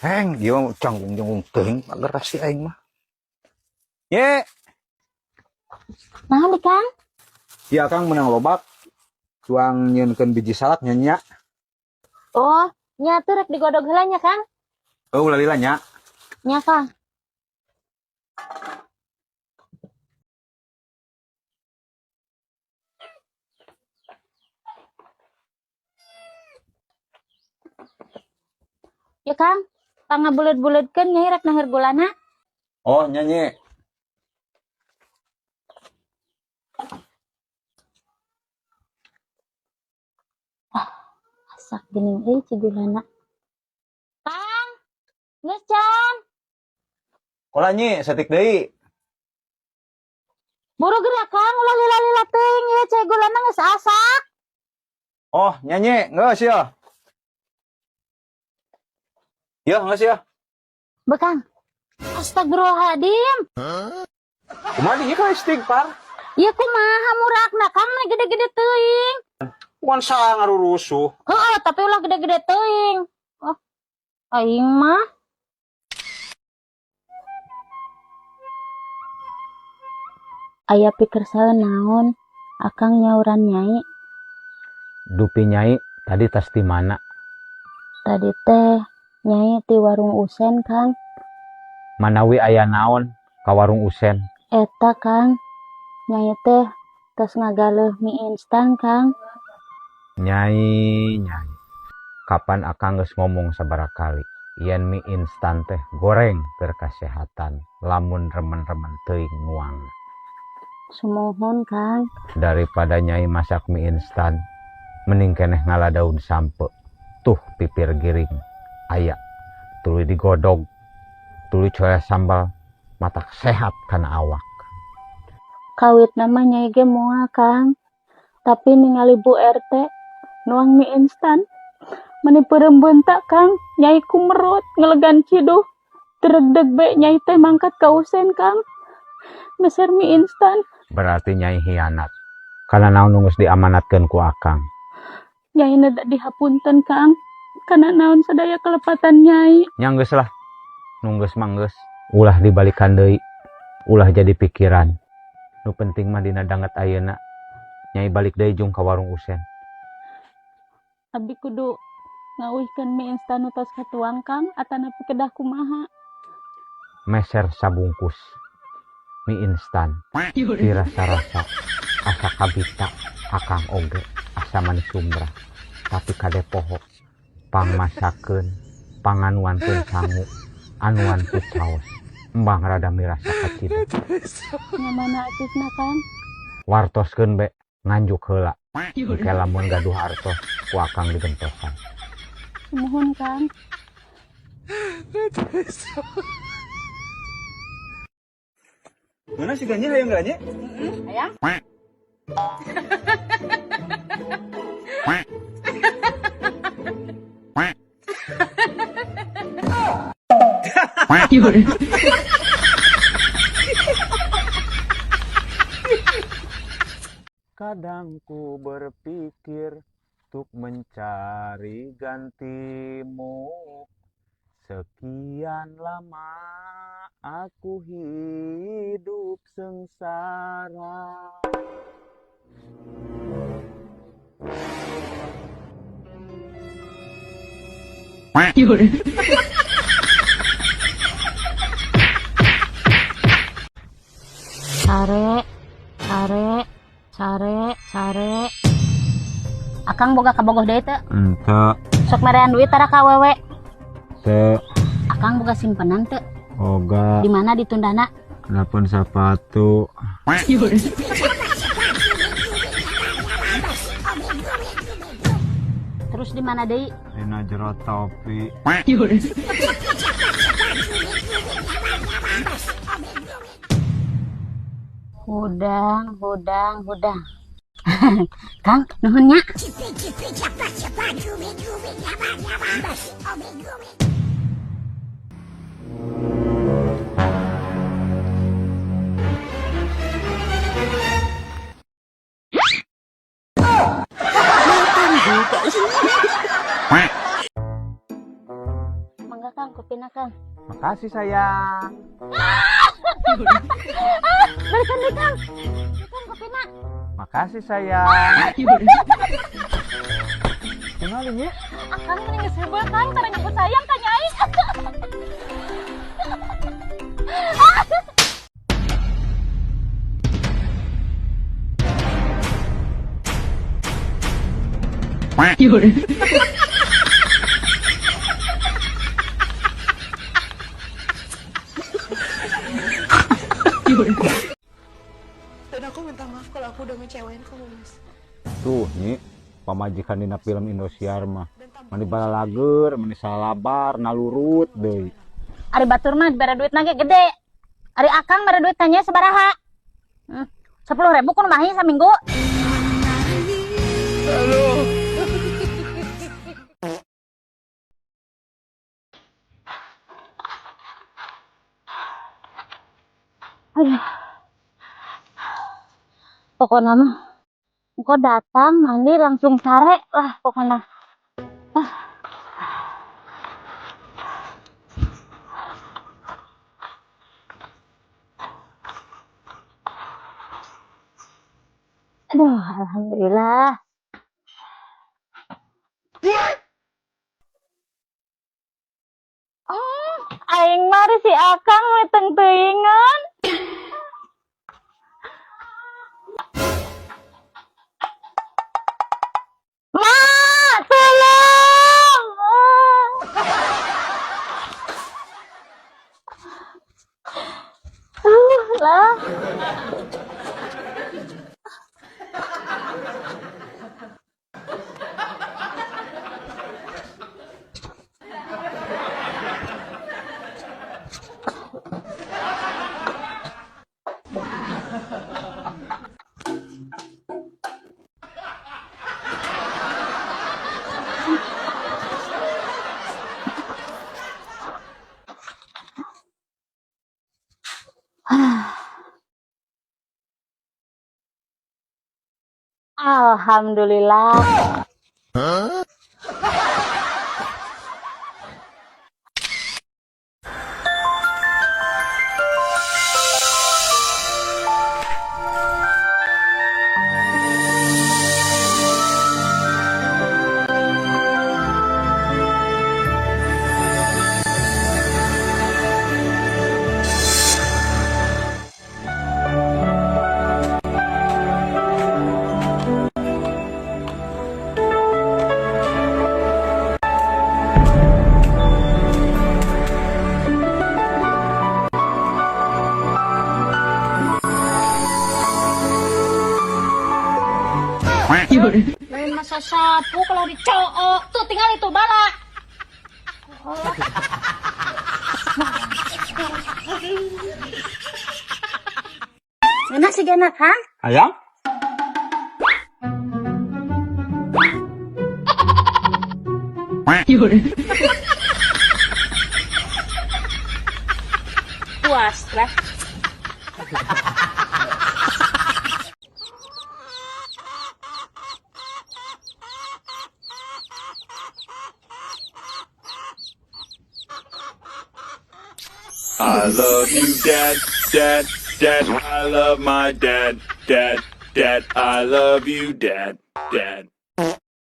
Heng, dia mah canggung-canggung teuing pageras si aing mah. Ye, Naon di Kang? ya Kang menang lobak. Tuang nyieunkeun biji salak nya nya. Oh, nya tuh rek digodog heula nya Kang. Oh, ulah lila nya. Nya Kang. Ya Kang, pangabuleud-buleudkeun nyai rek naheur gulana. Oh, nya nye. Asak geuning euy cigulana. Kang, geus can. Kola nye, setik deui. Buru geura Kang, ulah lila-lila teuing ieu cai gulana geus asak. Oh, nya nye, geus ya. Ya, geus ya. Bekang. Astagfirullahaladzim. Kumaha ieu ka istighfar? Ieu kumaha murakna Kang mah gede-gede teuing. Bukan salah ngarurusuh. Heeh, tapi ulah gede-gede teuing. Oh, aing mah. Aya pikersaeun naon? Akang nyauran nyai. Dupi nyai tadi tas di mana? Tadi teh nyai ti warung Usen, Kang. Manawi aya naon ka warung Usen? Eta, Kang. Nyai teh tos ngagaleuh mie instan, Kang. Nyai, nyai. Kapan akang geus ngomong sabaraha kali yen mie instan teh goreng keur kasehatan lamun remen-remen teuing nuangna. Sumuhun, Kang. Daripada nyai masak mie instan, mending keneh ngala daun sampe. Tuh pipir giring aya, tuluy digodog, tuluy coya sambal, matak sehat kana awak. Kawitna mah nyai ge moal, Kang. Tapi ningali Bu RT nuang mie instan, meni peureum beunta, Kang. Nyai kumerut ngelegan ciduh. Teredeg be nyai teh mangkat ka Usen, Kang. Meser mie instan. Berarti nyai hianat. Kana naon nu geus diamanatkeun ku akang? Nyai neda dihapunten, Kang. Kana naon sadaya kelepatan nyai. Nya geus lah. Nu geus mah geus. Ulah dibalikan deui. Ulah jadi pikiran. Nu penting mah dina danget ayeuna nyai balik deui jung ka warung Usen. Abi kudu ngauihkeun mie instan nu tos katuang, Kang, atanapi kedah kumaha? Meser sabungkus mie instan dirasa-rasa asa kabita akang oge asa manis sumbrah tapi kade poho pangmasakeun panganuankeun sangu anuan ku caos embang rada mirasa kacida. Nya mana acisna, Kang? Wartoskeun be nganjuk heula engke lamun gaduh artos ku akang digentosan. Sumuhun, Kang. Mana sih ganya hayang ganya? Hayang? Kadang ku berpikir untuk mencari gantimu. Sekian lama aku hidup sengsara. Sare, sare, sare, sare. Akang boga kabogoh deui teu? Ente, Sok merean duit tara ka awewe. te, Akang boga simpenan teu? Oga, Di mana ditundana? Telepon sepatu. Terus di mana deui? Dina jero topi. Hudang, hudang, hudang. Kang, nuhun nya. Mangga, Kang. Kang, kopina Kang. Makasih, sayang. Balikan deui, Kang. Kang, kopina. Makasih, sayang. Kenal ini? Akang mending geus heubeul, Kang, tara nyebut sayang ka Nyai. Dan aku minta maaf kalau aku udah ngecewain kamu, Mas. Tuh, Nyi, pamajikan dina film Indosiar mah. Mani balalager, mani salabar, nalurut deui. Ari batur mah dibere duit ge gede. Ari akang mere duit tanya sabaraha? 10.000 kudu mahi saminggu. Aduh. Pokoknya mah engko datang mandi langsung sare lah pokoknya. Ah. Aduh, alhamdulillah. Oh, aing mah si Akang meteng teuingan. Ma, tolong. Lah. Alhamdulillah. Lain masa sapu kalau dicowok tuh tinggal itu bala. Oh. Enak sih enak, ha? Ayang? Puas lah. I love you, Dad, Dad, Dad. I love my dad, Dad, Dad. I love you, Dad, Dad.